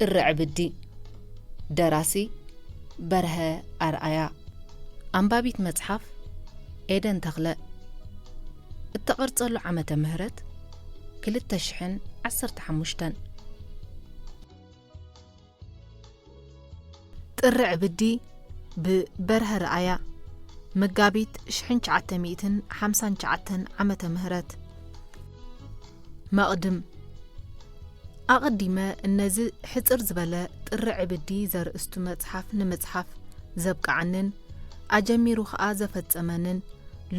ጥሪ ዕብዲ። ደራሲ በርሀ ኣርኣያ። ኣንባቢት መጽሓፍ ኤደን ተኽለ። እተቐርጸሉ ዓመተ ምህረት ክልተ ሽሕን ዓሰርተ ሓሙሽተን። ጥሪ ዕብዲ ብበርሀ ርኣያ። መጋቢት ሽሕን ትሽዓተ ሚእትን ሓምሳን ትሽዓተን ዓመተ ምህረት። መቕድም። ኣቐዲመ ነዚ ሕጽር ዝበለ ጥሪ ዕብዲ ዘርእስቱ መጽሓፍ ንምጽሓፍ ዘብቅዓንን ኣጀሚሩ ኸኣ ዘፈጸመንን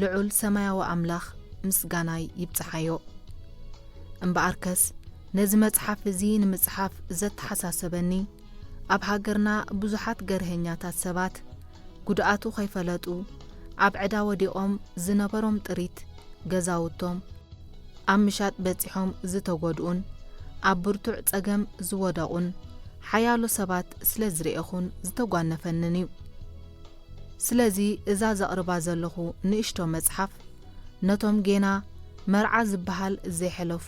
ልዑል ሰማያዊ ኣምላኽ ምስጋናይ ይብጽሓዮ። እምበኣርከስ ነዚ መጽሓፍ እዚ ንምጽሓፍ ዘተሓሳሰበኒ፣ ኣብ ሃገርና ብዙሓት ገርሀኛታት ሰባት ጉድኣቱ ከይፈለጡ ኣብ ዕዳ ወዲቖም ዝነበሮም ጥሪት ገዛውቶም ኣብ ምሻጥ በጺሖም ዝተጎድኡን ኣብ ብርቱዕ ጸገም ዝወደቑን ሓያሎ ሰባት ስለ ዝረኤኹን ዝተጓነፈንን እዩ። ስለዚ እዛ ዘቕርባ ዘለኹ ንእሽቶ መጽሓፍ ነቶም ጌና መርዓ ዝበሃል ዘይሐለፉ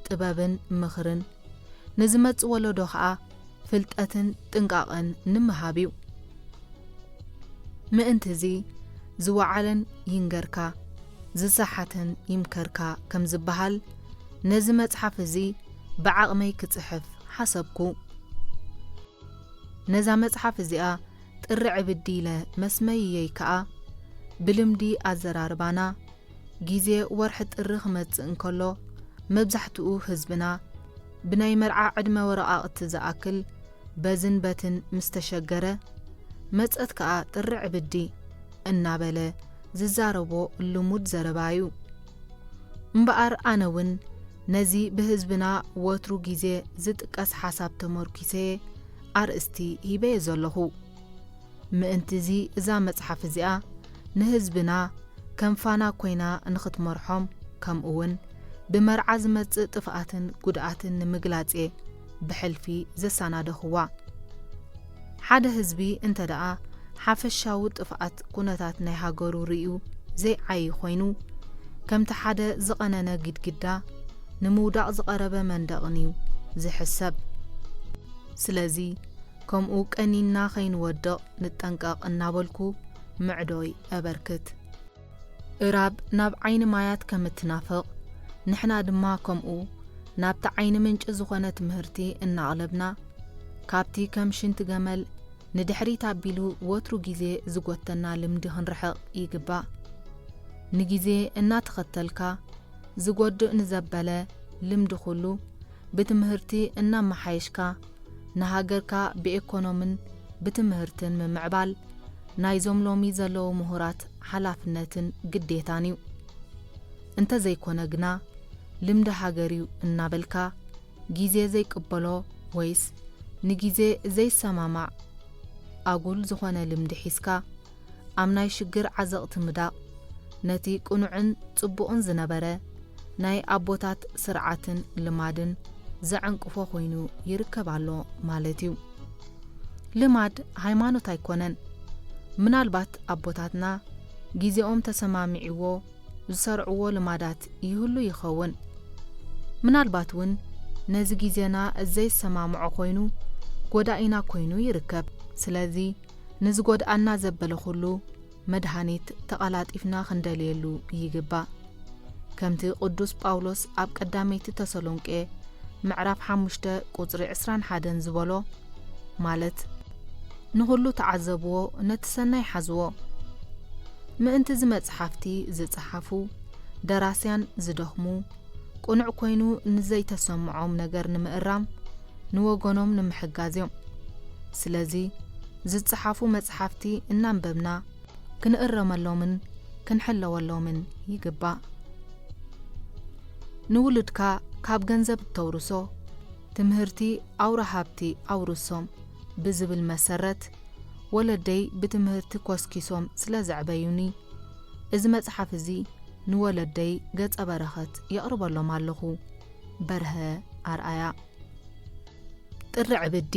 ጥበብን ምኽርን፣ ንዝመጽእ ወለዶ ኸኣ ፍልጠትን ጥንቃቐን ንምሃብ እዩ። ምእንቲ እዚ ዝወዓለን ይንገርካ፣ ዝሰሓተን ይምከርካ ከም ዝበሃል፣ ነዚ መጽሓፍ እዚ ብዓቕመይ ክጽሕፍ ሓሰብኩ። ነዛ መጽሓፍ እዚኣ ጥሪ ዕብዲ ኢለ መስመይየይ ከኣ፣ ብልምዲ ኣዘራርባና፣ ግዜ ወርሒ ጥሪ ክመጽእ እንከሎ፣ መብዛሕትኡ ህዝብና ብናይ መርዓ ዕድመ ወረቓቕቲ ዝኣክል በዝን በትን ምስ ተሸገረ፣ መጸት ከኣ ጥሪ ዕብዲ እናበለ ዝዛረቦ ልሙድ ዘረባ እዩ። እምበኣር ኣነ እውን ነዚ ብህዝብና ወትሩ ግዜ ዝጥቀስ ሓሳብ ተመርኲሰ ኣርእስቲ ሂበዮ ዘለኹ። ምእንቲ እዚ እዛ መጽሓፍ እዚኣ ንህዝብና ከም ፋና ኮይና ንኽትመርሖም፣ ከምኡ እውን ብመርዓ ዝመጽእ ጥፍኣትን ጉድኣትን ንምግላጽ እየ ብሕልፊ ዘሰናደኽዋ። ሓደ ህዝቢ እንተ ደኣ ሓፈሻዊ ጥፍኣት ኩነታት ናይ ሃገሩ ርእዩ ዘይዓዪ ኮይኑ፣ ከምቲ ሓደ ዝቐነነ ግድግዳ ንምውዳቕ ዝቐረበ መንደቕን እዩ ዝሕሰብ። ስለዚ ከምኡ ቀኒንና ከይንወድቕ ንጠንቀቕ እናበልኩ ምዕዶይ ኣበርክት። እራብ ናብ ዓይኒ ማያት ከም እትናፍቕ፣ ንሕና ድማ ከምኡ ናብቲ ዓይኒ ምንጪ ዝኾነ ትምህርቲ እናቕለብና፣ ካብቲ ከም ሽንቲ ገመል ንድሕሪት ኣቢሉ ወትሩ ግዜ ዝጎተና ልምዲ ክንርሕቕ ይግባእ። ንግዜ እናተኸተልካ ዝጎድእ ንዘበለ ልምዲ ኩሉ ብትምህርቲ እናመሓየሽካ፣ ንሃገርካ ብኤኮኖምን ብትምህርትን ምምዕባል ናይዞም ሎሚ ዘለዉ ምሁራት ሓላፍነትን ግዴታን እዩ። እንተዘይኮነ ግና፣ ልምዲ ሃገር እዩ እናበልካ፣ ግዜ ዘይቅበሎ ወይስ ንግዜ ዘይሰማማዕ ኣጉል ዝኾነ ልምዲ ሒዝካ፣ ኣብ ናይ ሽግር ዓዘቕቲ ምዳቕ፣ ነቲ ቅኑዕን ጽቡቕን ዝነበረ ናይ ኣቦታት ስርዓትን ልማድን ዘዐንቅፎ ኮይኑ ይርከብ ኣሎ ማለት እዩ። ልማድ ሃይማኖት ኣይኮነን። ምናልባት ኣቦታትና ግዜኦም ተሰማሚዕዎ ዝሰርዕዎ ልማዳት ይህሉ ይኸውን። ምናልባት እውን ነዚ ግዜና ዘይሰማምዖ ኮይኑ ጎዳኢና ኮይኑ ይርከብ። ስለዚ ንዝጎድኣና ዘበለ ኩሉ መድሃኒት ተቐላጢፍና ክንደልየሉ ይግባእ። ከምቲ ቅዱስ ጳውሎስ ኣብ ቀዳመይቲ ተሰሎንቄ ምዕራፍ ሓሙሽተ ቁጽሪ ዕስራን ሓደን ዝበሎ፣ ማለት፣ ንኹሉ ተዓዘብዎ፣ ነቲ ሰናይ ሓዝዎ። ምእንቲ እዚ መጽሓፍቲ ዝጸሓፉ ደራስያን ዝደኽሙ፣ ቅኑዕ ኮይኑ ንዘይተሰምዖም ነገር ንምእራም ንወገኖም ንምሕጋዝ እዮም። ስለዚ ዝጸሓፉ መጽሓፍቲ እናንበብና ክንእረመሎምን ክንሕለወሎምን ይግባእ። ንውሉድካ ካብ ገንዘብ እተውርሶ ትምህርቲ ኣውራ ሃብቲ ኣውርሶም ብዝብል መሰረት፣ ወለደይ ብትምህርቲ ኮስኪሶም ስለ ዘዕበዩኒ፣ እዚ መጽሓፍ እዚ ንወለደይ ገጸ በረኸት የቕርበሎም ኣለኹ። በርሀ ኣርኣያ። ጥሪ ዕብዲ።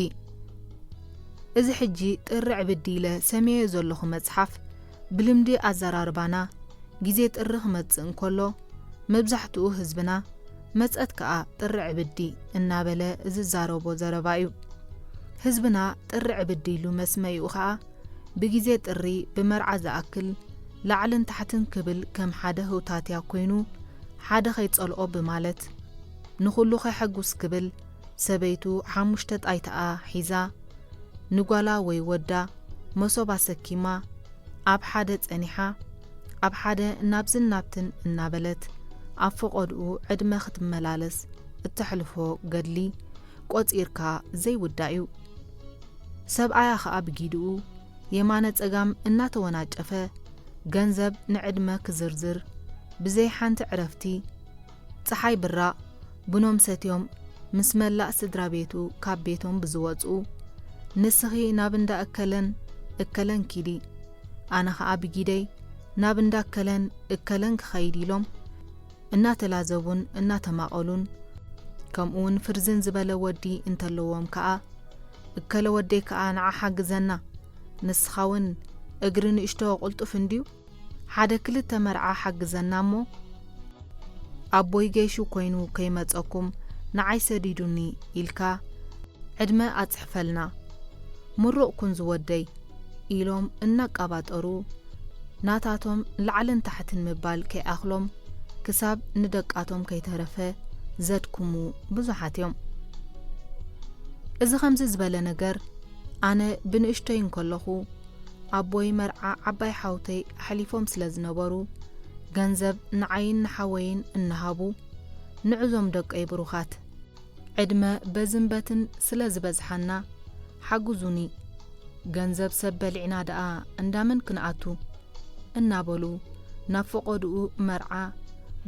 እዚ ሕጂ ጥሪ ዕብዲ ኢለ ሰምየዮ ዘለኹ መጽሓፍ፣ ብልምዲ ኣዘራርባና፣ ግዜ ጥሪ ክመጽእ እንከሎ፣ መብዛሕትኡ ህዝብና፣ "መጸት ከኣ ጥሪ ዕብዲ" እናበለ ዝዛረቦ ዘረባ እዩ። ህዝብና ጥሪ ዕብድ ኢሉ መስመይኡ ኸኣ ብግዜ ጥሪ ብመርዓ ዝኣክል ላዕልን ታሕትን ክብል ከም ሓደ ህውታትያ ኮይኑ ሓደ ከይጸልኦ ብማለት ንኹሉ ከሐጉስ ክብል ሰበይቱ ሓሙሽተ ጣይታኣ ሒዛ ንጓላ ወይ ወዳ መሶብ ኣሰኪማ ኣብ ሓደ ጸኒሓ ኣብ ሓደ ናብዝን ናብትን እናበለት ኣብ ፈቐድኡ ዕድመ ክትመላለስ እተሕልፎ ገድሊ ቆጺርካ ዘይውዳእ እዩ። ሰብኣያ ኸኣ ብጊድኡ የማነ ጸጋም እናተወናጨፈ ገንዘብ ንዕድመ ክዝርዝር ብዘይ ሓንቲ ዕረፍቲ ጸሓይ ብራቕ ቡኖም ሰትዮም ምስ መላእ ስድራ ቤቱ ካብ ቤቶም ብዝወጽኡ ንስኺ ናብ እንዳ እከለን እከለን ኪዲ ኣነ ኸኣ ብጊደይ ናብ እንዳ እከለን እከለን ክኸይድ ኢሎም እናተላዘቡን እናተማቐሉን ከምኡውን ፍርዝን ዝበለ ወዲ እንተለዎም ከኣ እከለ ወደይ ከኣ ንዓ ሓግዘና ንስኻ እውን እግሪ ንእሽቶ ቅልጡፍ እንድዩ ሓደ ክልተ መርዓ ሓግዘና እሞ ኣቦይ ገይሹ ኮይኑ ከይመጸኩም ንዓይ ሰዲዱኒ ኢልካ ዕድመ ኣጽሕፈልና ምሩቕ ኩን ዝወደይ ኢሎም እናቃባጠሩ ናታቶም ላዕልን ታሕትን ምባል ከይኣኽሎም ክሳብ ንደቃቶም ከይተረፈ ዘድክሙ ብዙሓት እዮም። እዚ ከምዚ ዝበለ ነገር ኣነ ብንእሽቶይ እንከለኹ ኣቦይ መርዓ ዓባይ ሓውተይ ኣሕሊፎም ስለ ዝነበሩ ገንዘብ ንዓይን ንሓወይን እናሃቡ ንዕዞም ደቀይ ብሩኻት ዕድመ በዝንበትን ስለ ዝበዝሓና ሓጉዙኒ ገንዘብ ሰብ በሊዕና ደኣ እንዳመን ክንኣቱ እናበሉ ናብ ፈቐድኡ መርዓ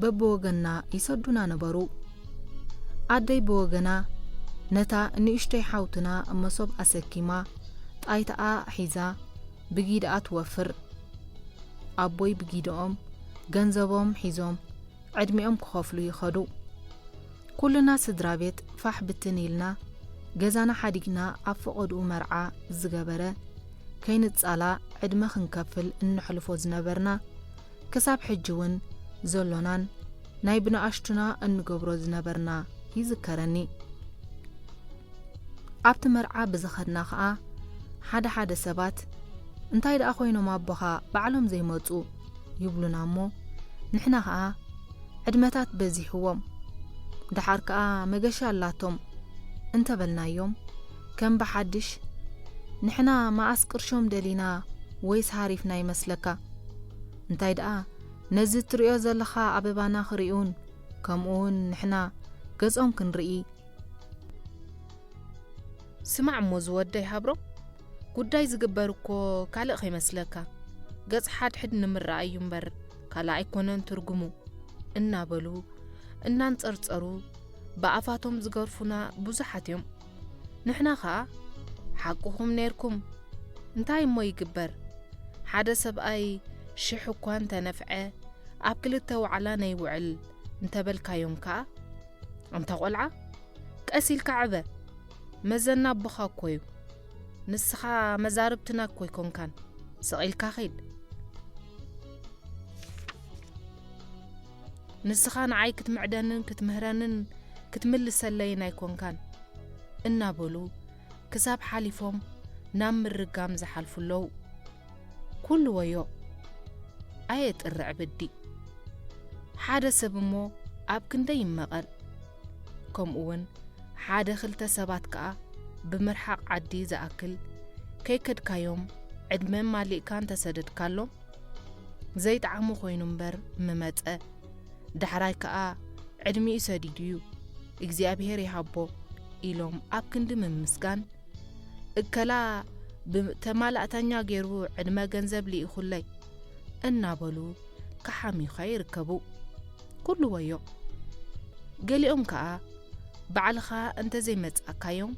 በብወገንና ይሰዱና ነበሩ። ኣደይ ብወገና ነታ ንእሽቶይ ሓውትና መሶብ ኣሰኪማ ጣይታኣ ሒዛ ብጊድኣ ትወፍር። ኣቦይ ብጊድኦም ገንዘቦም ሒዞም ዕድሚኦም ክኸፍሉ ይኸዱ። ኩልና ስድራ ቤት ፋሕ ብትን ኢልና ገዛና ሓዲግና ኣብ ፈቐድኡ መርዓ ዝገበረ ከይንጻላ ዕድመ ክንከፍል እንሕልፎ ዝነበርና ክሳብ ሕጂ እውን ዘሎናን ናይ ብንኣሽቱና እንገብሮ ዝነበርና ይዝከረኒ። ኣብቲ መርዓ ብዝኸድና ኸኣ ሓደ ሓደ ሰባት እንታይ ደኣ ኮይኖም ኣቦኻ ባዕሎም ዘይመጹ ይብሉና እሞ ንሕና ኸኣ ዕድመታት በዚሕዎም ደሓር ከኣ መገሻ ኣላቶም እንተበልናዮም ከም ብሓድሽ ንሕና መኣስ ቅርሾም ደሊና ወይስ ሃሪፍና ይመስለካ እንታይ ደኣ ነዚ እትርእዮ ዘለኻ ኣበባና ክርእዩን ከምኡውን ንሕና ገጾም ክንርኢ ስማዕ እሞ ዝወደይ ሃብሮም፣ ጉዳይ ዝግበር እኮ ካልእ ከይመስለካ፣ ገጽ ሓድሕድ ንምርኣይ እዩ እምበር ካልእ ኣይኮነን ትርጉሙ እናበሉ እናንጸርጸሩ ብኣፋቶም ዝገርፉና ብዙሓት እዮም። ንሕና ኸኣ ሓቅኹም ኔርኩም እንታይ እሞ ይግበር፣ ሓደ ሰብኣይ ሽሕ እኳ እንተነፍዐ ኣብ ክልተ ዋዕላ ነይውዕል እንተበልካዮም ከኣ ኣንታ ቖልዓ ቀስ ኢልካ ዕበ፣ መዘና ኣቦኻ እኮ እዩ። ንስኻ መዛርብትና እኮ ኣይኮንካን። ስቕ ኢልካ ኺድ። ንስኻ ንዓይ ክትምዕደንን ክትምህረንን ክትምልሰለይን ኣይኮንካን እናበሉ ክሳብ ሓሊፎም ናብ ምርጋም ዝሓልፉ ኣለዉ። ኩሉ ወዮ። ኣየ ጥርዕ ብዲ። ሓደ ሰብ እሞ ኣብ ክንደይ ይመቐል። ከምኡ እውን ሓደ ክልተ ሰባት ከኣ ብምርሓቕ ዓዲ ዝኣክል ከይከድካዮም ዕድመ ማሊእካ እንተሰደድካሎም ዘይጠዓሞ ኮይኑ እምበር ምመጸ። ዳሕራይ ከኣ ዕድሚኡ ሰዲዱ እዩ እግዚኣብሔር ይሃቦ ኢሎም ኣብ ክንዲ ምምስጋን እከላ ብተማላእታኛ ገይሩ ዕድመ ገንዘብ ልኢኹለይ እናበሉ ክሓምዩኻ ይርከቡ። ኩሉ ወዮ። ገሊኦም ከኣ ባዕልኻ እንተዘይመጻእካዮም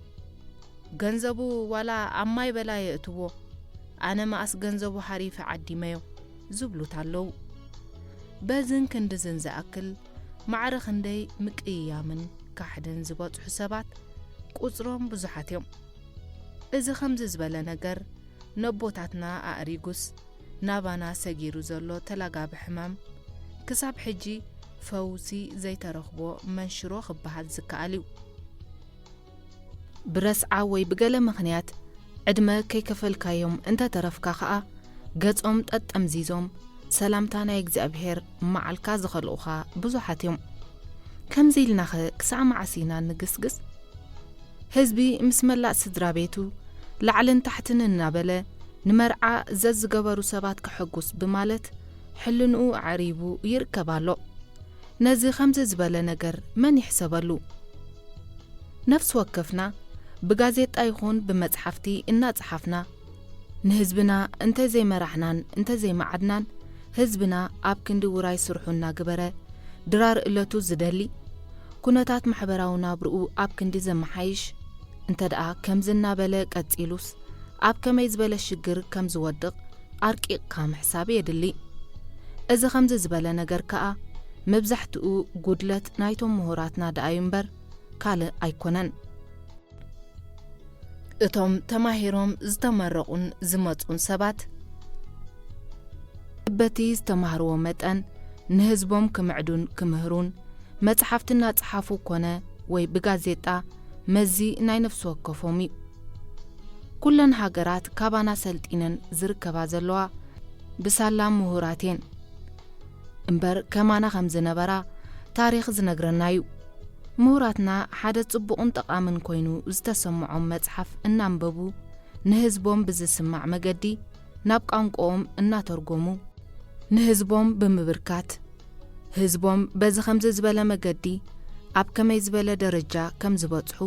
ገንዘቡ ዋላ ኣብ ማይ በላ የእትዎ ኣነ መኣስ ገንዘቡ ሓሪፈ ዓዲመዮ ዝብሉት ኣለዉ። በዝን ክንድዝን ዝኣክል ማዕረ ክንደይ ምቅይያምን ካሕድን ዝበጽሑ ሰባት ቁጽሮም ብዙሓት እዮም። እዚ ከምዚ ዝበለ ነገር ነቦታትና ኣእሪጉስ ናባና ሰጊሩ ዘሎ ተላጋቢ ሕማም ክሳብ ሕጂ ፈውሲ ዘይተረኽቦ መንሽሮ ክበሃል ዝከኣል እዩ። ብረስዓ ወይ ብገለ ምኽንያት ዕድመ ከይከፈልካዮም እንተተረፍካ ኸኣ፣ ገጾም ጠጠምዚዞም ሰላምታ ናይ እግዚኣብሔር መዓልካ ዝኸልኡኻ ብዙሓት እዮም። ከምዚ ኢልናኸ ክሳዕ መዓስ ኢና ንግስግስ? ህዝቢ ምስ መላእ ስድራ ቤቱ ላዕልን ታሕትን እናበለ ንመርዓ ዘዝገበሩ ሰባት ከሐጉስ ብማለት ሕልንኡ ኣዕሪቡ ይርከብ ኣሎ። ነዚ ከምዚ ዝበለ ነገር መን ይሕሰበሉ? ነፍሲ ወከፍና ብጋዜጣ ይኹን ብመጽሓፍቲ እናጸሓፍና ንህዝብና እንተዘይመራሕናን እንተዘይመዓድናን ህዝብና ኣብ ክንዲ ውራይ ስርሑ እናገበረ ድራር እለቱ ዝደሊ ኩነታት ማሕበራዊ ናብርኡ ኣብ ክንዲ ዘመሓይሽ እንተ ደኣ ከምዚ እናበለ ቀጺሉስ ኣብ ከመይ ዝበለ ሽግር ከም ዝወድቕ ኣርቂቕካ ምሕሳብ የድሊ። እዚ ከምዚ ዝበለ ነገር ከኣ መብዛሕትኡ ጉድለት ናይቶም ምሁራትና ደኣዩ እምበር ካልእ ኣይኮነን። እቶም ተማሂሮም ዝተመረቑን ዝመጹን ሰባት በቲ ዝተማህርዎ መጠን ንህዝቦም ክምዕዱን ክምህሩን መጽሓፍቲ እናጸሓፉ ኮነ ወይ ብጋዜጣ መዚ ናይ ነፍሲ ወከፎም እዩ። ኩለን ሃገራት ካባና ሰልጢነን ዝርከባ ዘለዋ ብሳላ ምሁራት እየን እምበር ከማና ከም ዝነበራ ታሪኽ ዝነግረና እዩ። ምሁራትና ሓደ ጽቡቕን ጠቓምን ኮይኑ ዝተሰምዖም መጽሓፍ እናንበቡ ንህዝቦም ብዝስማዕ መገዲ ናብ ቋንቋኦም እናተርጎሙ ንህዝቦም ብምብርካት ህዝቦም በዚ ከምዚ ዝበለ መገዲ ኣብ ከመይ ዝበለ ደረጃ ከም ዝበጽሑ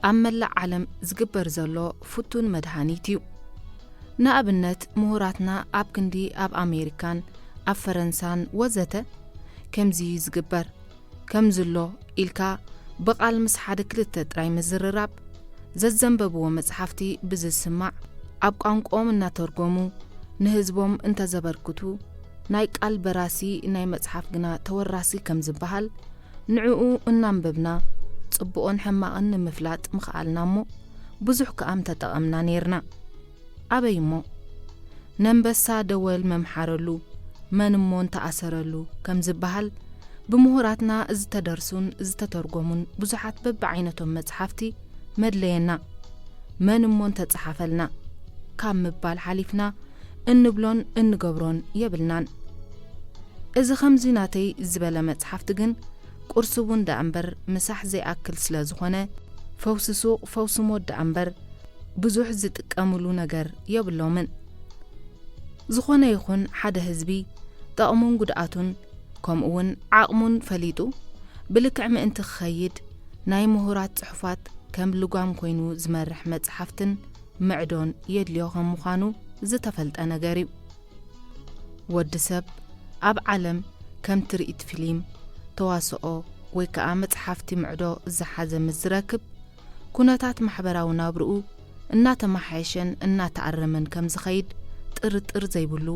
ኣብ መላእ ዓለም ዝግበር ዘሎ ፍቱን መድሃኒት እዩ። ንኣብነት ምሁራትና ኣብ ክንዲ ኣብ ኣሜሪካን ኣብ ፈረንሳን ወዘተ ከምዚ እዩ ዝግበር ከምዝሎ ኢልካ ብቓል ምስ ሓደ ክልተ ጥራይ ምዝርራብ ዘዘንበብዎ መጽሓፍቲ ብዝስማዕ ኣብ ቋንቋኦም እናተርጎሙ ንህዝቦም እንተዘበርክቱ ናይ ቃል በራሲ ናይ መጽሓፍ ግና ተወራሲ ከም ዝበሃል ንዕኡ እናንበብና ጽቡቕን ሕማቕን ንምፍላጥ ምኽኣልና እሞ ብዙሕ ከኣ ምተጠቐምና ኔርና። ኣበይ እሞ ነንበሳ ደወል መምሓረሉ መን እሞ እንተኣሰረሉ ከም ዝበሃል ብምሁራትና ዝተደርሱን ዝተተርጎሙን ብዙሓት በብዓይነቶም መጽሓፍቲ መድለየና መን እሞ እንተጸሓፈልና ካብ ምባል ሓሊፍና እንብሎን እንገብሮን የብልናን። እዚ ከምዚ ናተይ ዝበለ መጽሓፍቲ ግን ቁርሲ እውን ደኣ እምበር ምሳሕ ዘይኣክል ስለ ዝኾነ ፈውሲ ሱቕ ፈውሲ ሞት ደኣ እምበር ብዙሕ ዝጥቀምሉ ነገር የብሎምን። ዝኾነ ይኹን ሓደ ህዝቢ ጠቕሙን ጉድኣቱን ከምኡ እውን ዓቕሙን ፈሊጡ ብልክዕ ምእንቲ ክኸይድ ናይ ምሁራት ጽሑፋት ከም ልጓም ኮይኑ ዝመርሕ መጽሓፍትን ምዕዶን የድልዮ ከም ምዃኑ ዝተፈልጠ ነገር እዩ። ወዲ ሰብ ኣብ ዓለም ከም ትርኢት ፊሊም፣ ተዋስኦ ወይ ከኣ መጽሓፍቲ ምዕዶ ዝሓዘ ምስ ዝረክብ ኩነታት ማሕበራዊ ናብርኡ እናተመሓየሸን እናተኣረመን ከም ዝኸይድ ጥርጥር ዘይብሉ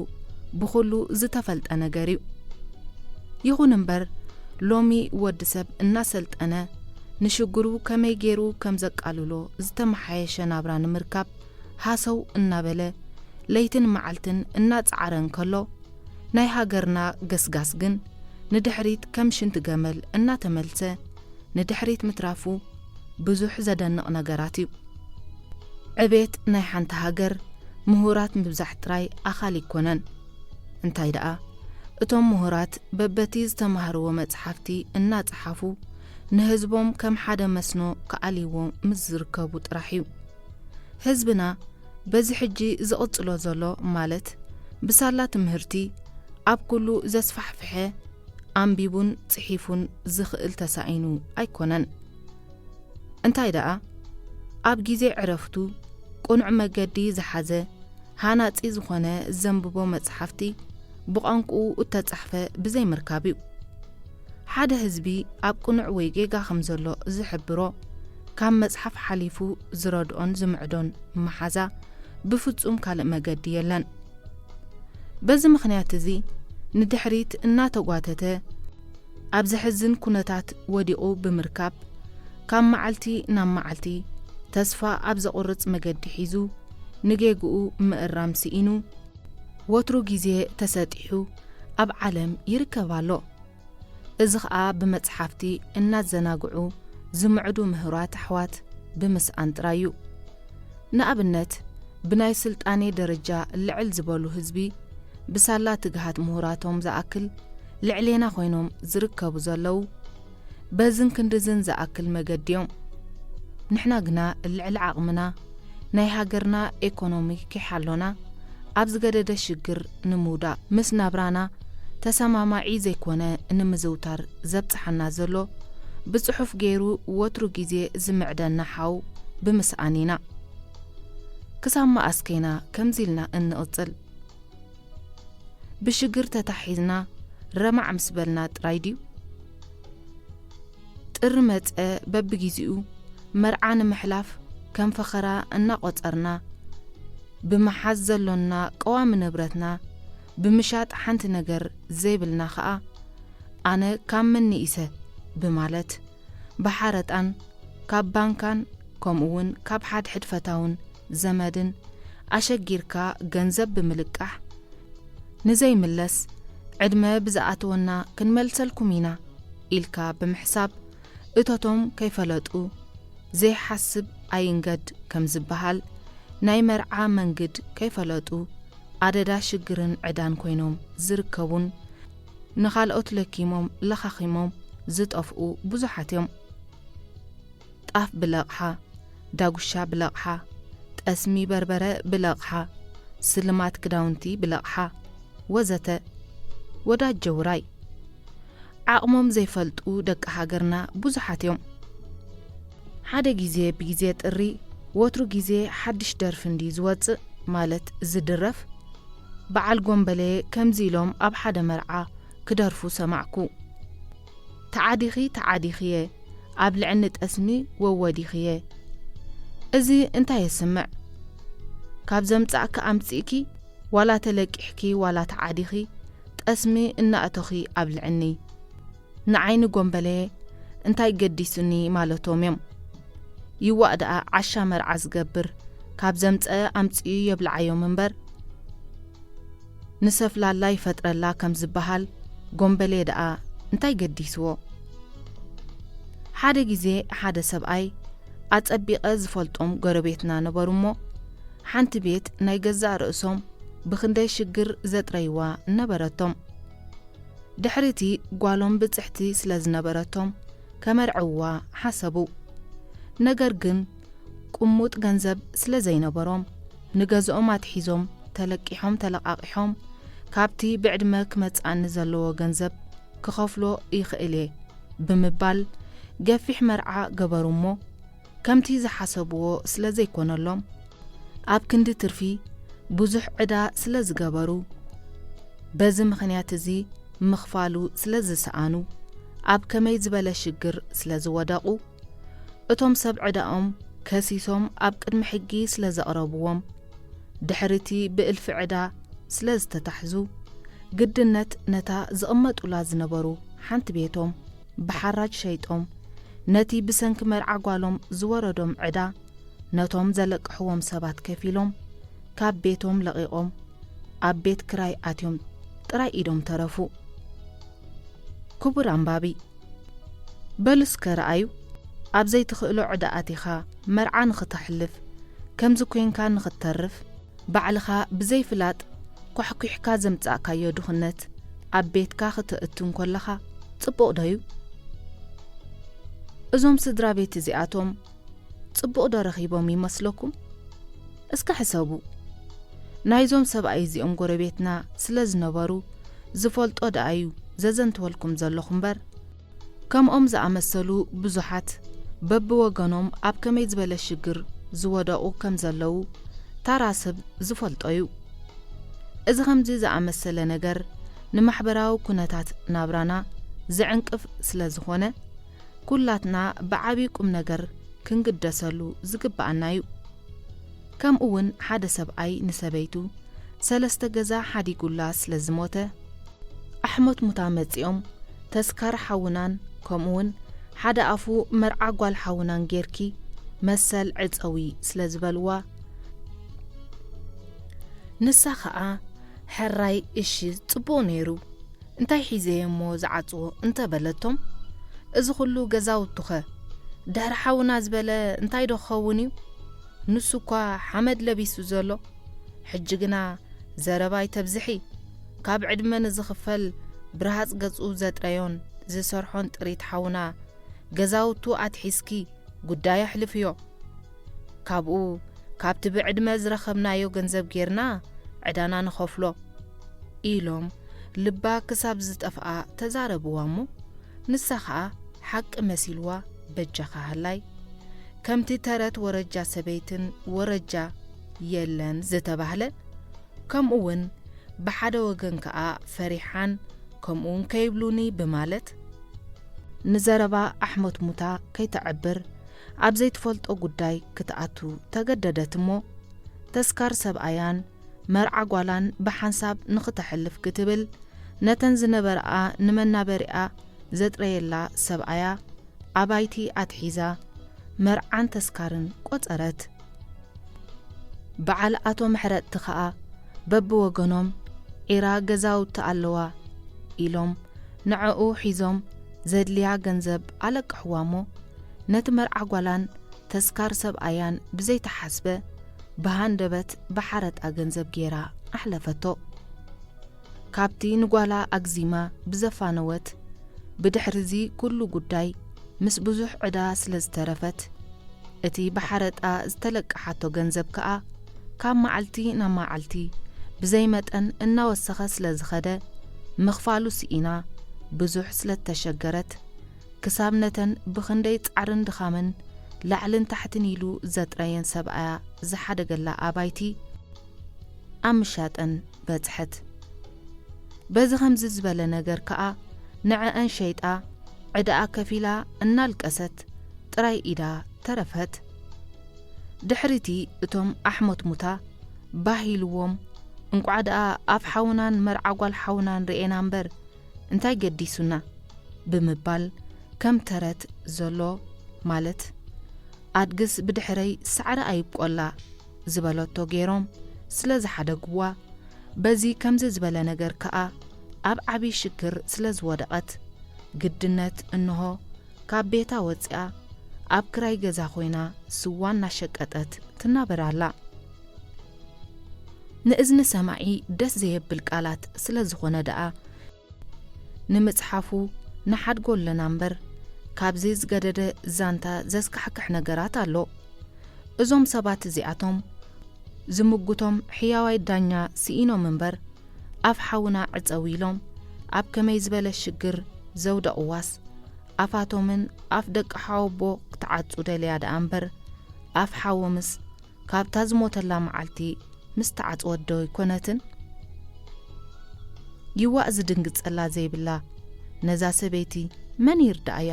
ብኹሉ ዝተፈልጠ ነገር እዩ። ይኹን እምበር ሎሚ ወዲ ሰብ እናሰልጠነ ንሽግሩ ከመይ ገይሩ ከም ዘቃልሎ ዝተመሓየሸ ናብራ ንምርካብ ሃሰው እናበለ ለይትን መዓልትን እናጸዓረ እንከሎ ናይ ሃገርና ገስጋስ ግን ንድሕሪት ከም ሽንቲ ገመል እናተመልሰ ንድሕሪት ምትራፉ ብዙሕ ዘደንቕ ነገራት እዩ። ዕቤት ናይ ሓንቲ ሃገር ምሁራት ምብዛሕ ጥራይ ኣኻል ኣይኮነን። እንታይ ደኣ እቶም ምሁራት በበቲ ዝተማህርዎ መጽሓፍቲ እናጸሓፉ ንህዝቦም ከም ሓደ መስኖ ክኣልይዎ ምስ ዝርከቡ ጥራሕ እዩ። ህዝብና በዚ ሕጂ ዝቕጽሎ ዘሎ ማለት ብሳላ ትምህርቲ ኣብ ኩሉ ዘስፋሕፍሐ ኣንቢቡን ጽሒፉን ዝኽእል ተሳኢኑ ኣይኮነን። እንታይ ደኣ ኣብ ግዜ ዕረፍቱ ቅኑዕ መገዲ ዝሓዘ ሃናጺ ዝኾነ ዘንብቦ መጽሓፍቲ ብቋንቁኡ እተጻሕፈ ብዘይምርካብ እዩ። ሓደ ህዝቢ ኣብ ቅኑዕ ወይ ጌጋ ከም ዘሎ ዝሕብሮ ካብ መጽሓፍ ሓሊፉ ዝረድኦን ዝምዕዶን መሓዛ ብፍጹም ካልእ መገዲ የለን። በዚ ምኽንያት እዚ ንድሕሪት እናተጓተተ ኣብ ዘሕዝን ኩነታት ወዲቑ ብምርካብ ካብ መዓልቲ ናብ መዓልቲ ተስፋ ኣብ ዘቑርጽ መገዲ ሒዙ ንጌግኡ ምእራም ስኢኑ ወትሩ ግዜ ተሰጢሑ ኣብ ዓለም ይርከብ ኣሎ። እዚ ኸኣ ብመጽሓፍቲ እናዘናግዑ ዝምዕዱ ምሁራት ኣሕዋት ብምስኣን ጥራይ እዩ። ንኣብነት፣ ብናይ ስልጣኔ ደረጃ ልዕል ዝበሉ ህዝቢ፣ ብሳላ ትግሃት ምሁራቶም ዝኣክል ልዕሌና ኮይኖም ዝርከቡ ዘለዉ፣ በዝን ክንድዝን ዝኣክል መገዲ እዮም። ንሕና ግና ልዕሊ ዓቕምና ናይ ሃገርና ኤኮኖሚ ኪሓሎና ኣብ ዝገደደ ሽግር ንምውዳቕ፣ ምስ ናብራና ተሰማማዒ ዘይኮነ ንምዝውታር ዘብጽሓና ዘሎ፣ ብጽሑፍ ገይሩ ወትሩ ግዜ ዝምዕደና ሓው ብምስኣን ኢና። ክሳብ መኣስ ከይና ከምዚ ኢልና እንቕጽል? ብሽግር ተታሒዝና ረማዕ ምስ በልና ጥራይ ድዩ? ጥሪ መጸ በብግዜኡ መርዓ ንምሕላፍ ከም ፈኸራ እናቖጸርና፣ ብምሓዝ ዘሎና ቀዋሚ ንብረትና ብምሻጥ ሓንቲ ነገር ዘይብልና ኸኣ፣ ኣነ ካብ መን ንኢሰ ብማለት ብሓረጣን ካብ ባንካን ከምኡውን ካብ ሓድሕድ ፈታውን ዘመድን ኣሸጊርካ ገንዘብ ብምልቃሕ፣ ንዘይምለስ ዕድመ ብዝኣተወና ክንመልሰልኩም ኢና ኢልካ ብምሕሳብ፣ እቶቶም ከይፈለጡ ዘይሓስብ ኣይንገድ ከም ዝበሃል፣ ናይ መርዓ መንግድ ከይፈለጡ ኣደዳ ሽግርን ዕዳን ኮይኖም ዝርከቡን ንኻልኦት ለኪሞም ለኻኺሞም ዝጠፍኡ ብዙሓት እዮም። ጣፍ ብለቕሓ፣ ዳጉሻ ብለቕሓ፣ ጠስሚ በርበረ ብለቕሓ፣ ስልማት ክዳውንቲ ብለቕሓ፣ ወዘተ። ወዳጀ ውራይ። ዓቕሞም ዘይፈልጡ ደቂ ሃገርና ብዙሓት እዮም። ሓደ ግዜ ብግዜ ጥሪ፣ ወትሩ ግዜ ሓድሽ ደርፊ እንድዩ ዝወጽእ፣ ማለት ዝድረፍ። በዓል ጎምበሌ ከምዚ ኢሎም ኣብ ሓደ መርዓ ክደርፉ ሰማዕኩ። ተዓዲኺ ተዓዲኽየ፣ ኣብልዕኒ ጠስሚ ወወዲኽየ። እዚ እንታይ የስምዕ? ካብ ዘምጻእኪ ኣምጺእኪ፣ ዋላ ተለቂሕኪ ዋላ ተዓዲኺ፣ ጠስሚ እናእቶኺ ኣብልዕኒ። ንዓይ ንጎምበሌ እንታይ ገዲሱኒ ማለቶም እዮም። ይዋእ ደኣ ዓሻ መርዓ ዝገብር፣ ካብ ዘምጸ ኣምጺኡ የብልዓዮም እምበር፣ ንሰፍላላ ይፈጥረላ ከም ዝበሃል፣ ጎምበሌ ደኣ እንታይ ገዲስዎ? ሓደ ግዜ ሓደ ሰብኣይ ኣጸቢቐ ዝፈልጦም ጎረቤትና ነበሩ እሞ፣ ሓንቲ ቤት ናይ ገዛእ ርእሶም ብኽንደይ ሽግር ዘጥረይዋ ነበረቶም። ድሕሪ'ቲ ጓሎም ብጽሕቲ ስለ ዝነበረቶም፣ ከመርዕውዋ ሓሰቡ። ነገር ግን፣ ቅሙጥ ገንዘብ ስለ ዘይነበሮም፣ ንገዝኦም ኣትሒዞም፣ ተለቂሖም ተለቓቒሖም፣ ካብቲ ብዕድመ ክመጽኣኒ ዘለዎ ገንዘብ ክኸፍሎ ይኽእል እየ ብምባል፣ ገፊሕ መርዓ ገበሩ እሞ፣ ከምቲ ዝሓሰብዎ ስለ ዘይኮነሎም፣ ኣብ ክንዲ ትርፊ ብዙሕ ዕዳ ስለ ዝገበሩ፣ በዚ ምኽንያት እዚ ምኽፋሉ ስለ ዝሰኣኑ፣ ኣብ ከመይ ዝበለ ሽግር ስለ ዝወደቑ፣ እቶም ሰብ ዕዳኦም ከሲሶም ኣብ ቅድሚ ሕጊ ስለ ዘቕረብዎም፣ ድሕሪ'ቲ ብእልፊ ዕዳ ስለ ዝተታሕዙ፣ ግድነት ነታ ዝቕመጡላ ዝነበሩ ሓንቲ ቤቶም ብሓራጅ ሸይጦም፣ ነቲ ብሰንኪ መርዓ ጓሎም ዝወረዶም ዕዳ፣ ነቶም ዘለቅሕዎም ሰባት ከፊሎም፣ ካብ ቤቶም ለቒቖም፣ ኣብ ቤት ክራይ ኣትዮም ጥራይ ኢዶም ተረፉ። ክቡር ኣንባቢ፣ በሉ እስከ ረኣዩ፣ ኣብ ዘይትኽእሎ ዕዳ ኣቲኻ መርዓ ንኽተሕልፍ፣ ከምዚ ኮይንካ ንኽትተርፍ፣ ባዕልኻ ብዘይፍላጥ ኳሕኲሕካ ዘምጻእካዮ ድኽነት ኣብ ቤትካ ክተእቱ እንከለኻ ጽቡቕ ዶ እዩ? እዞም ስድራ ቤት እዚኣቶም ጽቡቕ ዶ ረኺቦም ይመስለኩም? እስከ ሕሰቡ። ናይዞም ሰብኣይ እዚኦም ጎረቤትና ስለ ዝነበሩ ዝፈልጦ ደኣ እዩ ዘዘንትወልኩም ዘለኹ እምበር፣ ከምኦም ዝኣመሰሉ ብዙሓት በብወገኖም ኣብ ከመይ ዝበለ ሽግር ዝወደቑ ከም ዘለዉ ታራ ሰብ ዝፈልጦ እዩ። እዚ ከምዚ ዝኣመሰለ ነገር ንማሕበራዊ ኩነታት ናብራና ዝዕንቅፍ ስለ ዝኾነ፣ ኩላትና ብዓቢ ቁም ነገር ክንግደሰሉ ዝግብኣና እዩ። ከምኡ እውን ሓደ ሰብኣይ ንሰበይቱ ሰለስተ ገዛ ሓዲጉላ ስለ ዝሞተ፣ ኣሕሞት ሙታ መጺኦም ተስካር ሓውናን ከምኡ እውን ሓደ ኣፉ መርዓ ጓል ሓውናን ጌርኪ መሰል ዕጸዊ ስለ ዝበልዋ፣ ንሳ ኸኣ ሕራይ እሺ ጽቡቕ ነይሩ፣ እንታይ ሒዘየ እሞ ዝዓጽዎ እንተ በለቶም፣ እዚ ኹሉ ገዛውቱኸ ድሕሪ ሓውና ዝበለ እንታይ ዶ ክኸውን እዩ? ንሱ እኳ ሓመድ ለቢሱ ዘሎ። ሕጂ ግና ዘረባ ኣይተብዝሒ። ካብ ዕድመ ንዝኽፈል ብርሃጽ ገጹ ዘጥረዮን ዝሰርሖን ጥሪት ሓውና ገዛውቱ ኣትሒዝኪ ጉዳይ ኣሕልፍዮ። ካብኡ ካብቲ ብዕድመ ዝረኸብናዮ ገንዘብ ጌርና ዕዳና ንኸፍሎ ኢሎም ልባ ክሳብ ዝጠፍኣ ተዛረብዋ እሞ፣ ንሳ ኸኣ ሓቂ መሲልዋ በጃኻ ሃላይ። ከምቲ ተረት ወረጃ ሰበይትን ወረጃ የለን ዝተባህለ፣ ከምኡ እውን ብሓደ ወገን ከኣ ፈሪሓን ከምኡ እውን ከይብሉኒ ብማለት ንዘረባ ኣሕሞት ሙታ ከይተዕብር ኣብ ዘይትፈልጦ ጉዳይ ክትኣቱ ተገደደት እሞ፣ ተስካር ሰብኣያን መርዓ ጓላን ብሓንሳብ ንኽተሕልፍ ክትብል፣ ነተን ዝነበርኣ ንመናበሪኣ ዘጥረየላ ሰብኣያ ኣባይቲ ኣትሒዛ መርዓን ተስካርን ቆጸረት። በዓል ኣቶ ምሕረጥቲ ኸኣ በብወገኖም ዒራ ገዛውቲ ኣለዋ ኢሎም ንዕኡ ሒዞም ዘድልያ ገንዘብ ኣለቅሕዋ እሞ፣ ነቲ መርዓ ጓላን ተስካር ሰብኣያን ብዘይተሓስበ ብሃንደበት ብሓረጣ ገንዘብ ጌራ ኣሕለፈቶ። ካብቲ ንጓላ ኣግዚማ ብዘፋነወት፣ ብድሕሪዚ ኩሉ ጉዳይ ምስ ብዙሕ ዕዳ ስለ ዝተረፈት፣ እቲ ብሓረጣ ዝተለቀሓቶ ገንዘብ ከኣ ካብ መዓልቲ ናብ መዓልቲ ብዘይ መጠን እናወሰኸ ስለ ዝኸደ፣ ምኽፋሉ ስኢና ብዙሕ ስለ እተሸገረት፣ ክሳብ ነተን ብኽንደይ ጻዕርን ድኻምን ላዕልን ታሕትን ኢሉ ዘጥረየን ሰብኣያ ዝሓደገላ ኣባይቲ ኣብ ምሻጠን በጽሐት። በዚ ኸምዚ ዝበለ ነገር ከኣ ንዐአን ሸይጣ ዕዳኣ ከፊላ እናልቀሰት ጥራይ ኢዳ ተረፈት። ድሕሪቲ እቶም ኣሕሞት ሙታ ባህ ኢልዎም፣ "እንቋዕ ደኣ ኣፍ ሓውናን መርዓ ጓል ሓውናን ርኤና እምበር እንታይ ገዲሱና?" ብምባል ከም ተረት ዘሎ ማለት፣ "ኣድግስ ብድሕረይ ሳዕሪ ኣይብቆላ" ዝበለቶ ገይሮም ስለ ዝሓደግዋ፣ በዚ ከምዚ ዝበለ ነገር ከኣ ኣብ ዓቢ ሽግር ስለ ዝወደቐት፣ ግድነት እንሆ ካብ ቤታ ወጺኣ ኣብ ክራይ ገዛ ኮይና ስዋ እናሸቀጠት ትናበር ኣላ። ንእዝኒ ሰማዒ ደስ ዘየብል ቃላት ስለ ዝኾነ ደኣ፣ ንምጽሓፉ ንሓድጎ ኣለና እምበር፣ ካብዚ ዝገደደ ዛንታ ዘስካሕክሕ ነገራት ኣሎ። እዞም ሰባት እዚኣቶም ዝምጉቶም ሕያዋይ ዳኛ ስኢኖም እምበር፣ ኣፍ ሓውና ዕጸው ኢሎም ኣብ ከመይ ዝበለ ሽግር ዘውደቕዋስ፣ ኣፋቶምን ኣፍ ደቂ ሓወቦ ክትዓጹ ደልያ ደኣ እምበር፣ ኣፍ ሓዎምስ ካብታ ዝሞተላ መዓልቲ ምስ ተዓጽወት ዶ ኣይኮነትን? ይዋእ ዝድንግጸላ ዘይብላ ነዛ ሰበይቲ መን ይርዳእያ?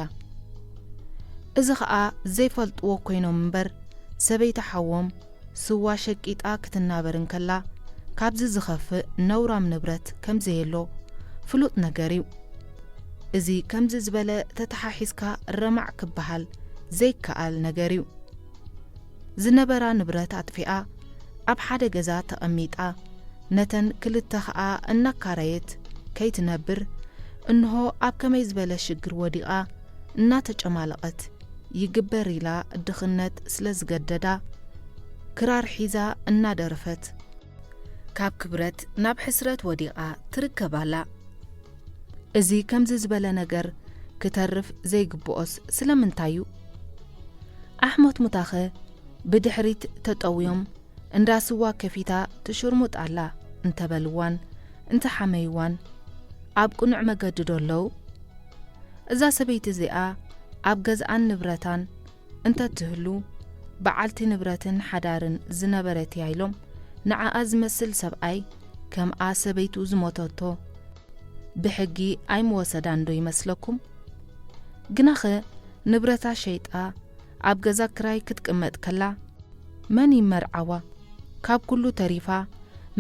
እዚ ኸኣ ዘይፈልጥዎ ኮይኖም እምበር፣ ሰበይቲ ሓዎም ስዋ ሸቂጣ ክትናበር እንከላ፣ ካብዚ ዝኸፍእ ነውራም ንብረት ከም ዘየሎ ፍሉጥ ነገር እዩ። እዚ ከምዚ ዝበለ ተተሓሒዝካ ረማዕ ክበሃል ዘይከኣል ነገር እዩ። ዝነበራ ንብረት ኣጥፊኣ ኣብ ሓደ ገዛ ተቐሚጣ፣ ነተን ክልተ ኸኣ እናካረየት ከይትነብር፣ እንሆ ኣብ ከመይ ዝበለ ሽግር ወዲቓ እናተጨማለቐት፣ ይግበር ኢላ ድኽነት ስለ ዝገደዳ፣ ክራር ሒዛ እናደረፈት፣ ካብ ክብረት ናብ ሕስረት ወዲቓ ትርከብ ኣላ። እዚ ከምዚ ዝበለ ነገር ክተርፍ ዘይግብኦስ ስለምንታይ እዩ? ኣሕሞት ሙታኸ ብድሕሪት ተጠውዮም፣ "እንዳ ስዋ ከፊታ ትሽርሙጥ ኣላ" እንተበልዋን እንተሓመይዋን፣ ኣብ ቅኑዕ መገዲ ዶ ኣለዉ? እዛ ሰበይቲ እዚኣ ኣብ ገዝኣን ንብረታን እንተትህሉ፣ በዓልቲ ንብረትን ሓዳርን ዝነበረት እያ ኢሎም ንዓኣ ዝመስል ሰብኣይ ከምኣ ሰበይቱ ዝሞተቶ ብሕጊ ኣይምወሰዳን ዶ ይመስለኩም? ግናኸ ንብረታ ሸይጣ ኣብ ገዛ ክራይ ክትቅመጥ ከላ መን ይመርዓዋ? ካብ ኩሉ ተሪፋ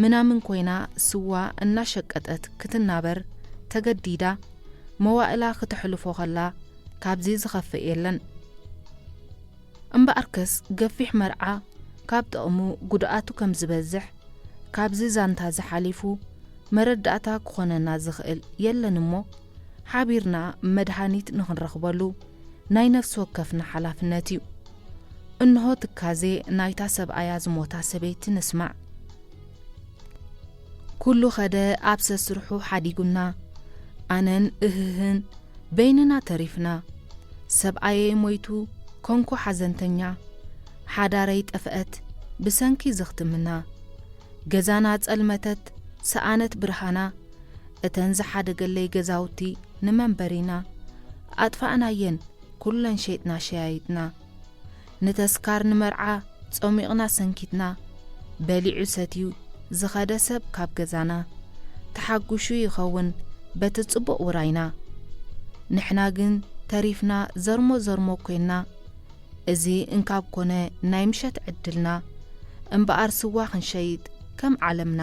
ምናምን ኮይና ስዋ እናሸቀጠት ክትናበር ተገዲዳ መዋእላ ክተሕልፎ ከላ ካብዚ ዝኸፍእ የለን። እምበኣርከስ ገፊሕ መርዓ ካብ ጥቕሙ ጉድኣቱ ከም ዝበዝሕ ካብዚ ዛንታ ዝሓሊፉ መረዳእታ ክኾነና ዝኽእል የለን እሞ፣ ሓቢርና መድሃኒት ንኽንረኽበሉ ናይ ነፍሲ ወከፍና ሓላፍነት እዩ። እንሆ ትካዜ ናይታ ሰብኣያ ዝሞታ ሰበይቲ ንስማዕ። ኩሉ ኸደ ኣብ ሰስርሑ ሓዲጉና፣ ኣነን እህህን በይንና ተሪፍና። ሰብኣየይ ሞይቱ፣ ኮንኩ ሓዘንተኛ። ሓዳረይ ጠፍአት ብሰንኪ ዝኽትምና። ገዛና ጸልመተት፣ ሰኣነት ብርሃና። እተን ዝሓደገለይ ገዛውቲ ንመንበሪና ኣጥፋእናየን፣ ኩለን ሸይጥና ሸያይጥና። ንተስካር ንመርዓ ጸሚቕና ሰንኪትና። በሊዑ ሰትዩ ዝኸደ ሰብ ካብ ገዛና ተሓጉሹ ይኸውን በቲ ጽቡቕ ውራይና። ንሕና ግን ተሪፍና ዘርሞ ዘርሞ ኮይንና። እዚ እንካብ ኮነ ናይ ምሸት ዕድልና፣ እምበኣር ስዋ ክንሸይጥ ከም ዓለምና።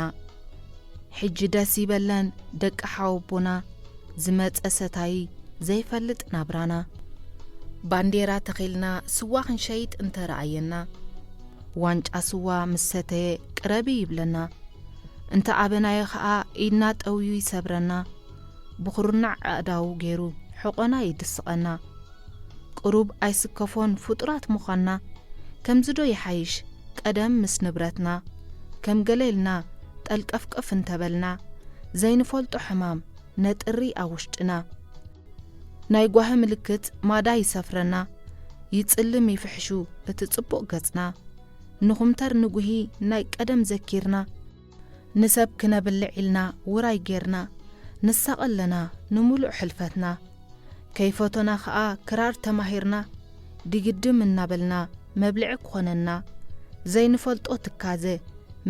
ሕጂ ደስ ይበለን ደቂ ሓወቦና፣ ዝመጸ ሰታይ ዘይፈልጥ ናብራና። ባንዴራ ተኺልና ስዋ ክንሸይጥ እንተረኣየና፣ ዋንጫ ስዋ ምስ ሰተየ ቅረቢ ይብለና። እንተ ኣበናዮ ኸኣ ኢድና ጠውዩ ይሰብረና፣ ብኹርናዕ ኣእዳዉ ገይሩ ሕቖና ይድስቐና። ቅሩብ ኣይስከፎን ፍጡራት ምዃንና፣ ከምዚ ዶ ይሓይሽ ቀደም ምስ ንብረትና፣ ከም ገለ ኢልና ጠልቀፍቀፍ እንተበልና፣ ዘይንፈልጦ ሕማም ነጥሪ ኣብ ውሽጥና። ናይ ጓሂ ምልክት ማዳ ይሰፍረና፣ ይጽልም ይፍሕሹ እቲ ጽቡቕ ገጽና። ንኹምተር ንጉሂ ናይ ቀደም ዘኪርና፣ ንሰብ ክነብልዕ ኢልና ውራይ ጌርና፣ ንሳቐ ኣለና ንምሉእ ሕልፈትና። ከይፈቶና ኸኣ ክራር ተማሂርና፣ ድግድም እናበልና መብልዒ ክኾነና፣ ዘይንፈልጦ ትካዘ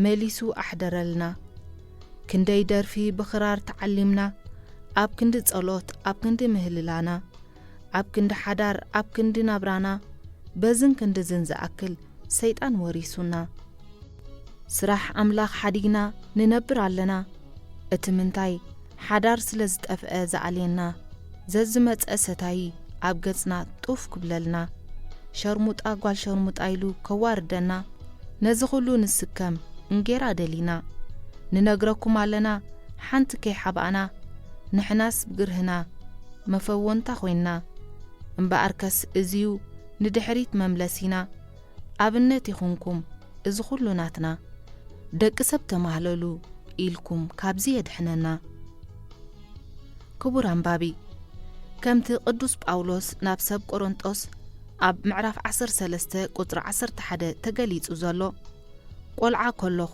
መሊሱ ኣሕደረልና። ክንደይ ደርፊ ብኽራር ተዓሊምና፣ ኣብ ክንዲ ጸሎት፣ ኣብ ክንዲ ምህልላና፣ ኣብ ክንዲ ሓዳር፣ ኣብ ክንዲ ናብራና፣ በዝን ክንድዝን ዝኣክል ሰይጣን ወሪሱና። ስራሕ ኣምላኽ ሓዲግና ንነብር ኣለና። እቲ ምንታይ ሓዳር ስለ ዝጠፍአ ዝኣልየና፣ ዘዝመጸ ሰታይ ኣብ ገጽና ጡፍ ክብለልና፣ ሸርሙጣ ጓል ሸርሙጣ ኢሉ ከዋርደና፣ ነዚ ኹሉ ንስከም እንጌራ ደሊና። ንነግረኩም ኣለና ሓንቲ ከይሓባእና፣ ንሕናስ ብግርህና መፈወንታ ኮይንና። እምበኣርከስ እዚዩ ንድሕሪት መምለሲና። ኣብነት ይኹንኩም እዚ ኹሉ ናትና። ደቂ ሰብ ተማህለሉ ኢልኩም ካብዚ የድሕነና። ክቡር ኣንባቢ፣ ከምቲ ቅዱስ ጳውሎስ ናብ ሰብ ቆሮንጦስ ኣብ ምዕራፍ ዓሰርተ ሰለስተ ቁጽሪ ዓሰርተ ሓደ ተገሊጹ ዘሎ፣ ቆልዓ ከለኹ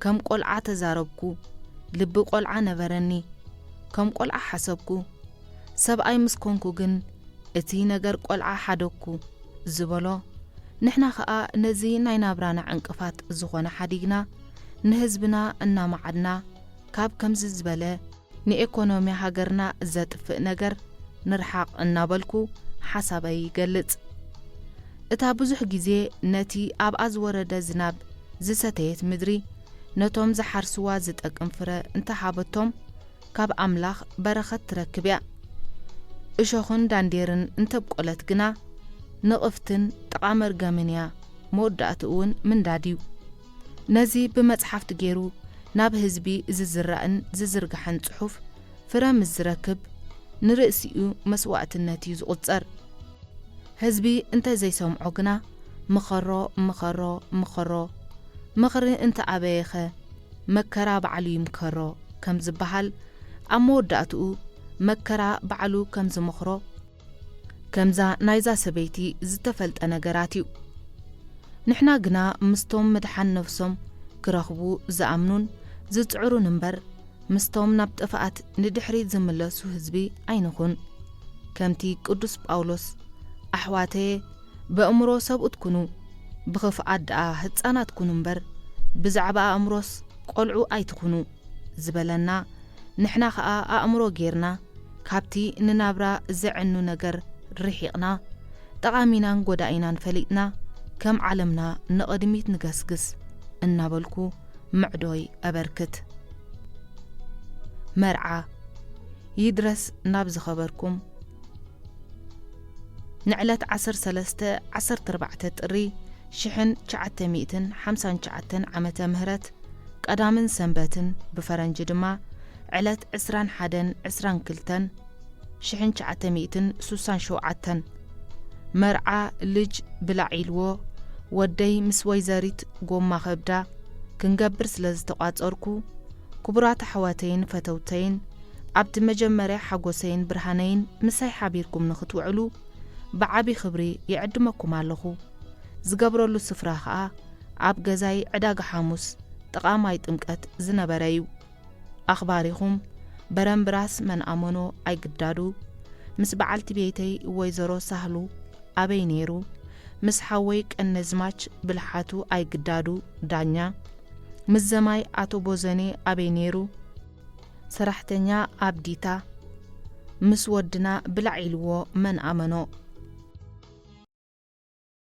ከም ቆልዓ ተዛረብኩ፣ ልቢ ቆልዓ ነበረኒ፣ ከም ቆልዓ ሓሰብኩ። ሰብኣይ ምስ ኮንኩ ግን እቲ ነገር ቆልዓ ሓደግኩ ዝበሎ፣ ንሕና ኸኣ ነዚ ናይ ናብራና ዕንቅፋት ዝኾነ ሓዲግና፣ ንህዝብና እናመዓድና፣ ካብ ከምዚ ዝበለ ንኤኮኖሚ ሃገርና ዘጥፍእ ነገር ንርሓቕ እናበልኩ ሓሳበይ ይገልጽ። እታ ብዙሕ ግዜ ነቲ ኣብኣ ዝወረደ ዝናብ ዝሰተየት ምድሪ፣ ነቶም ዝሓርስዋ ዝጠቅም ፍረ እንተሃበቶም፣ ካብ ኣምላኽ በረኸት ትረክብ እያ። እሾኽን ዳንዴርን እንተብቆለት ግና፣ ንቕፍትን ጥቓ መርገምን እያ፣ መወዳእትኡ እውን ምንዳድ እዩ። ነዚ ብመጽሓፍቲ ገይሩ ናብ ህዝቢ ዝዝራእን ዝዝርጋሕን ጽሑፍ ፍረ ምስ ዝረክብ፣ ንርእሲኡ መስዋእትነት እዩ ዝቑጸር። ህዝቢ እንተ ዘይሰምዖ ግና፣ ምኸሮ፣ ምኸሮ፣ ምኸሮ፣ ምኽሪ እንተ ኣበየኸ፣ መከራ ባዕሉ ይምከሮ ከም ዝበሃል፣ ኣብ መወዳእትኡ መከራ ባዕሉ ከም ዝመኽሮ፣ ከምዛ ናይዛ ሰበይቲ ዝተፈልጠ ነገራት እዩ። ንሕና ግና ምስቶም ምድሓን ነፍሶም ክረኽቡ ዝኣምኑን ዝጽዕሩን እምበር፣ ምስቶም ናብ ጥፍኣት ንድሕሪት ዝምለሱ ህዝቢ ኣይንኹን። ከምቲ ቅዱስ ጳውሎስ፣ ኣሕዋተየ፣ በእምሮ ሰብኡት ኩኑ፣ ብኽፍኣት ደኣ ህጻናት ኩኑ እምበር፣ ብዛዕባ ኣእምሮስ ቆልዑ ኣይትኹኑ ዝበለና፣ ንሕና ኸኣ ኣእምሮ ጌርና፣ ካብቲ ንናብራ ዘዕኑ ነገር ርሒቕና፣ ጠቓሚናን ጐዳኢናን ፈሊጥና፣ ከም ዓለምና ንቕድሚት ንገስግስ እናበልኩ ምዕዶይ ኣበርክት። መርዓ ይድረስ ናብ ዝኸበርኩም። ንዕለት ዓሰርተ ሰለስተ ዓሰርተ ኣርባዕተ ጥሪ ሽሕን ትሽዓተ ሚእትን ሓምሳን ትሽዓተን ዓመተ ምህረት፣ ቀዳምን ሰንበትን፣ ብፈረንጂ ድማ ዕለት ዕስራን ሓደን ዕስራን ክልተን ሽሕን ትሽዓተ ሚእትን ሱሳን ሸውዓተን። መርዓ ልጅ ብላዕ ኢልዎ፣ ወደይ ምስ ወይዘሪት ጎማ ከብዳ ክንገብር ስለ ዝተቋጸርኩ፣ ክቡራት ኣሕዋተይን ፈተውተይን፣ ኣብቲ መጀመርያ ሓጎሰይን ብርሃነይን ምሳይ ሓቢርኩም ንኽትውዕሉ ብዓቢ ክብሪ ይዕድመኩም ኣለኹ። ዝገብረሉ ስፍራ ኸኣ ኣብ ገዛይ ዕዳጋ ሓሙስ ጥቓ ማይ ጥምቀት ዝነበረ እዩ። ኣኽባሪኹም በረምብራስ መንኣመኖ ኣይግዳዱ፣ ምስ በዓልቲ ቤተይ ወይዘሮ ሳህሉ ኣበይ ነይሩ፣ ምስ ሓወይ ቀነዝማች ብልሓቱ ኣይግዳዱ ዳኛ፣ ምስ ዘማይ ኣቶ ቦዘኔ ኣበይ ነይሩ፣ ሰራሕተኛ ኣብዲታ፣ ምስ ወድና ብላዕ ኢልዎ መንኣመኖ።